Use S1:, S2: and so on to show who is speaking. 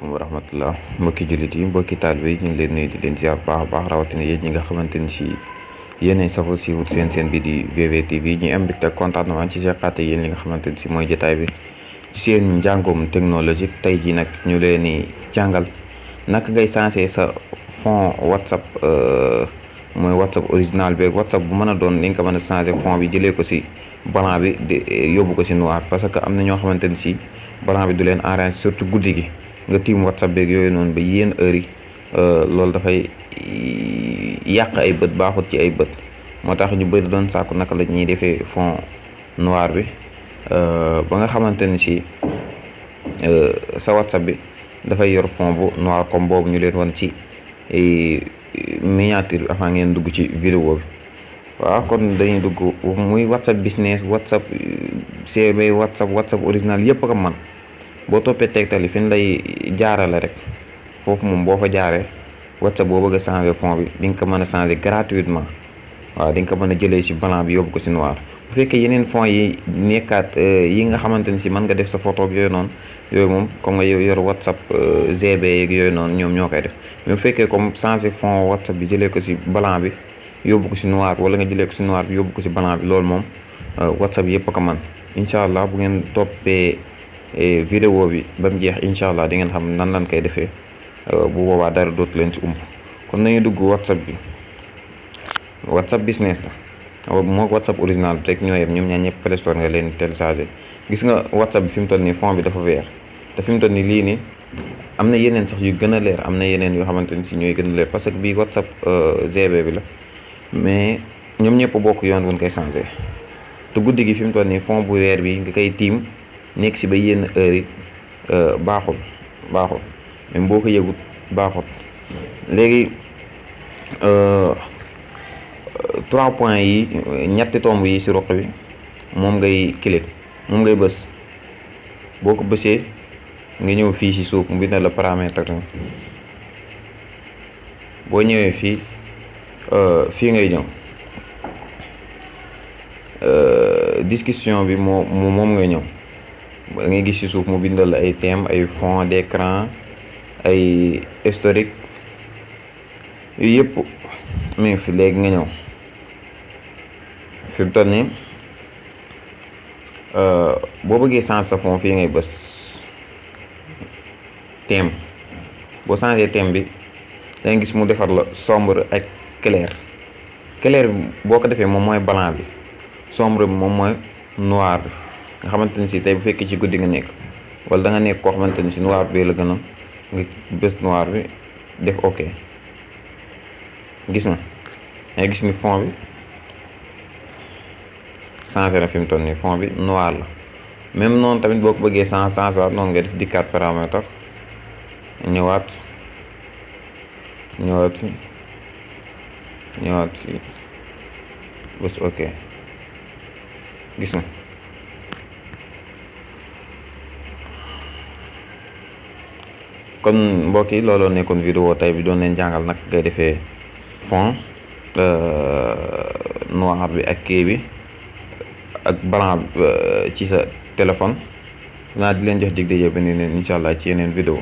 S1: asalaamaaleykum wa rahmatullah mbokki jullit yi mbokki taalibe yi ñu ngi leen nuyu di leen ziar baax a baax rawatina yéen ñi nga xamante ni si yéenay safo si wut seen bi di VVTV ñu am mbégte ak contentement ci seqaate yéen li nga xamante ni si mooy jotaay bi ci seen njàngoom technologique tey jii nag ñu leen di jàngal naka ngay sensé sa fond WhatsApp mooy WhatsApp original bi WhatsApp bu mën a doon li nga ko mën a changé fond bi jëlee ko si blanc bi di yóbbu ko si noir parce que am na ñoo xamante ni si blanc bi du leen arrange surtout guddi gi nga tiim WhatsApp beeg yooyu noonu ba yenn heures yi loolu dafay yàq ay bët baaxut ci ay bët moo tax ñu bëri doon sàkku naka la ñuy defee fond noir bi ba nga xamante ni si sa WhatsApp bi dafay yor fond bu noir comme boobu ñu leen wan ci miniature bi avant ngeen dugg ci vidéo bi waaw kon dañuy dugg muy WhatsApp business WhatsApp CB WhatsApp original yëpp ko man boo toppee tegtal yi fi ñu lay jaarale rek foofu moom boo fa jaaree WhatsApp boo bëgg a changer fond bi di nga ko mën a changer gratuitement waaw di nga ko mën a jëlee si blanc bi yóbbu ko si noir bu fekkee yeneen fond yi nekkaat yi nga xamante ni si mën nga def sa photo yooyu noonu yooyu moom comme nga yor WhatsApp GB yeeg yooyu noonu ñoom ñoo koy def mais bu fekkee comme changer fond WhatsApp bi jëlee ko si blanc bi yóbbu ko si noir wala nga jëlee ko si noir bi yóbbu ko si blanc bi loolu moom WhatsApp yëpp a ko man incha allah bu ngeen toppee vidéo bi ba mu jeex incha allah di ngeen xam nan lan koy defee bu boobaa dara dootu leen ci kon nañu dugg WhatsApp business la moo WhatsApp original bi rek ñoo yem ñoom ñaar ñëpp Play Store nga leen téléchargé gis nga WhatsApp bi fi mu toll nii fond bi dafa vert te fi mu toll nii lii nii am na yeneen sax yu gën a leer am na yeneen yoo xamante ni si ñooy gën a leer parce que bii WhatsApp GB bi la mais ñoom ñëpp bokk yoon wuñ koy changé te guddi gi fi mu toll nii fond bu weer bi nga koy tiim nekk si ba yenn heures yi baaxul même boo ko yëgut baaxul léegi 3 points yi ñetti tomb yi si roq bi moom ngay clic moom ngay bës boo ko bësee nga ñëw fii si suuf mu bind la paramètre boo ñëwee fii ngay ñëw discussion bi moom ngay ñëw da ngay gis ci suuf mu bindal ay thème ay fond d'écran ay historique yu yëpp mi ngi fi léegi nga ñëw fi mu toll nii boo bëggee changer sa fond fii ngay bës thème boo changer thème bi da ngay gis mu defar la sombre ak clair boo ko defee moom mooy blanc bi sombre bi moom mooy noir bi nga xamante ni si tey bu fekkee ci guddi nga nekk wala da nga nekk koo xamante ni si noir bi la gën a nga bës noir bi def ok gis nga gis ni fond bi changé na fi mu toll nii fond bi noir la même noonu tamit boo ko bëggee changé waat noonu nga def dikkaat paramètre ñëwaat fi bës ok gis nga kon mbokk yi looloo nekkoon vidéo tey bi doon leen jàngal nag ngay defee fond noir bi ak kii bi ak blanc ci sa téléphone naa di leen jox dig daje beneen incha allah ci yeneen vidéo